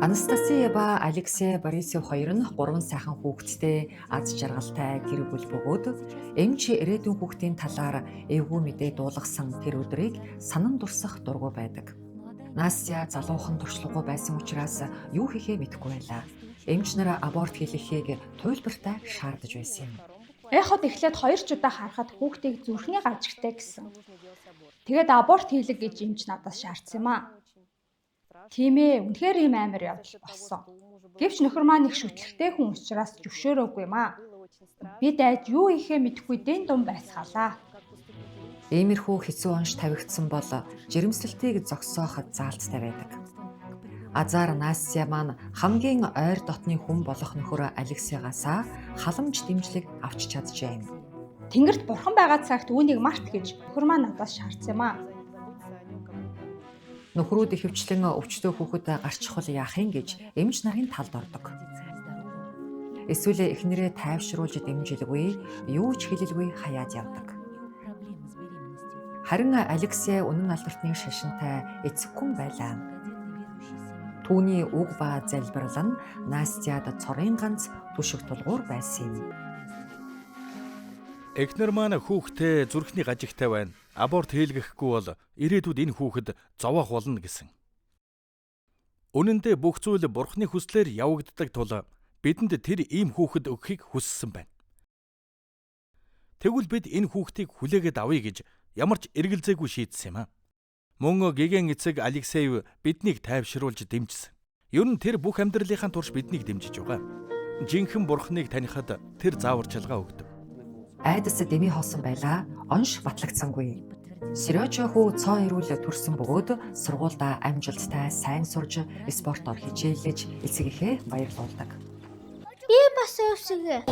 Анастасия ба Алексей Борисов хоёр нь гурван сайхан хүүхэдтэй аз жаргалтай гэр бүл бөгөөд эмч ирээдүйн хүүхдийн талаар эвгүй мэдээ дуулгасан тэр өдрийг санан дурсах дургүй байдаг. Настя залуухан туршлагагүй байсан учраас юу хийхээ мэдэхгүй байлаа. Эмч нар аборт хийлгэхийг туйлбартай шаардаж байсан юм. Эход эхлээд хоёр ч удаа харахад хүүхдийг зүрхний гажигтай гэсэн. Тэгээд аборт хийлэг гэж эмч надаас шаардсан юм аа. Тийм ээ, үнэхээр ийм амар явдал болсон. Гэвч нөхөр маань их шүтлэгтэй хүн учраас зөвшөөрөөгүй юм аа. Би дайж юу хийхээ мэдэхгүй дэн дум байцгаалаа. Иймэрхүү хэцүү онш тавигдсан бол жирэмслэлтийг зогсоох заалттай байдаг. Азар Настя маань хамгийн ойр дотны хүн болох нөхөр Алексейгаасаа халамж дэмжлэг авч чаджээ. Тэнгэрт бурхан байгаа цагт үүнийг март гэж нөхөр маань надаас шаардсан юм аа. Нөхрүүд ихэвчлэн өвчтөе хүүхэд гарчихвал яах юм гэж эмч нарын талд ордог. Эсвэл эхнэрээ тайвшруулж дэмжилгүй, юу ч хэлэлгүй хаяад явдаг. Харин Алексей үнэн алдартны шашинтай эцэг хүн байлаа. Түүний үг ба залбирал нь Настяд цорын ганц түшиг тулгуур байсан юм. Эхнэр маань хүүхдээ зүрхний гажигтай байна. Аборт хийлгэхгүй бол ирээдүйд энэ хүүхэд зовоох болно гэсэн. Үнэн дээр бүх зүйл Бурхны хүслээр явагддаг тул бидэнд тэр ийм хүүхэд өгөхийг хүссэн байна. Тэгвэл бид энэ хүүхдийг хүлээгээд авъя гэж ямар ч эргэлзээгүй шийдсэн юм аа. Мөн гэгэн эцэг Алексеев биднийг тайвшруулж дэмжсэн. Ер нь тэр бүх амьдралынхаа турш биднийг дэмжиж байгаа. Жинхэнэ Бурхныг танихад тэр зааварчилгаа өгдөг. Айдас дэмий хоосон байлаа. Онш батлагдсангүй. Сережа хүү цоо эрүүл төрсөн бөгөөд сургуульдаа амжилттай сайн сурж, спортоор хичээллэж эцэгийнхээ баярлуулдаг. Би бас өвсгөө.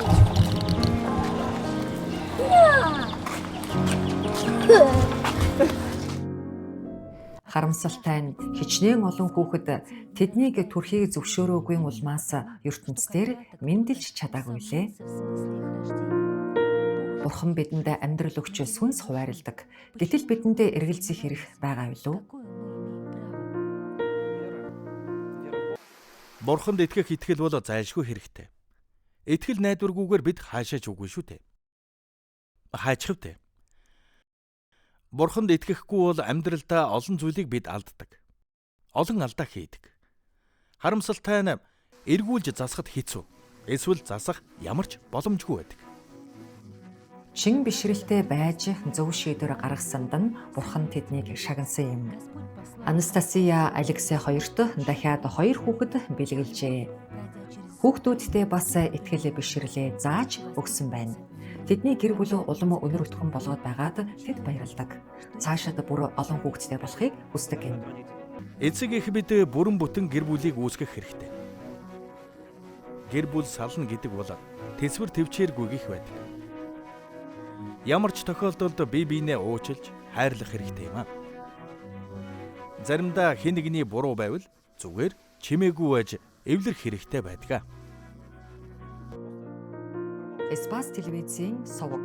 Харамсалтай нь хичнээн олон хүүхэд тэднийг төрхийг зөвшөөрөөгүй улмаас ертөнцийн мэндэлж чадаагүй лээ. Бурхан бидэнд амьдрал өгч сүнс хуваарлдаг. Гэтэл бидэнд эргэлзэх хэрэг байгаа билүү? Бурханд итгэх итгэл бол зайлшгүй хэрэгтэй. Итгэл найдваргүйгээр бид хаашаач үгүй шүү дээ. Хайчих вэ? Бурханд итгэхгүй бол амьдралдаа олон зүйлийг бид алддаг. Олон алдаа хийдэг. Харамсалтай нь эргүүлж засахад хэцүү. Эсвэл засах ямар ч боломжгүй байдаг. Чин бишрэлтэй байж зөв шийдвэр гаргасанд нь Бурхан тэднийг шагнасан юм. Анастасия, Алексей хоёрт дахиад хоёр хүүхэд бэлгэлжээ. Хүүхдүүддээ бас итгэл бишрэлээ зааж өгсөн байна. Тэдний гэр бүл улам өнөр өтгөн болгоод байгаад тэд баярладаг. Цаашид бүр олон хүүхэдтэй болохыг хүсдэг юм. Эцэг эх бид бүрэн бүтэн гэр бүлийг үүсгэх хэрэгтэй. Гэр бүл сална гэдэг бол тэсвэр төвчээргүй гэх байдаг. Ямар ч тохиолдолд бие биенээ уучлж хайрлах хэрэгтэй юм аа. Заримдаа хэн нэгний буруу байвал зүгээр чимээгүй байж эвлэрэх хэрэгтэй байдаг. Спас телевизийн суваг.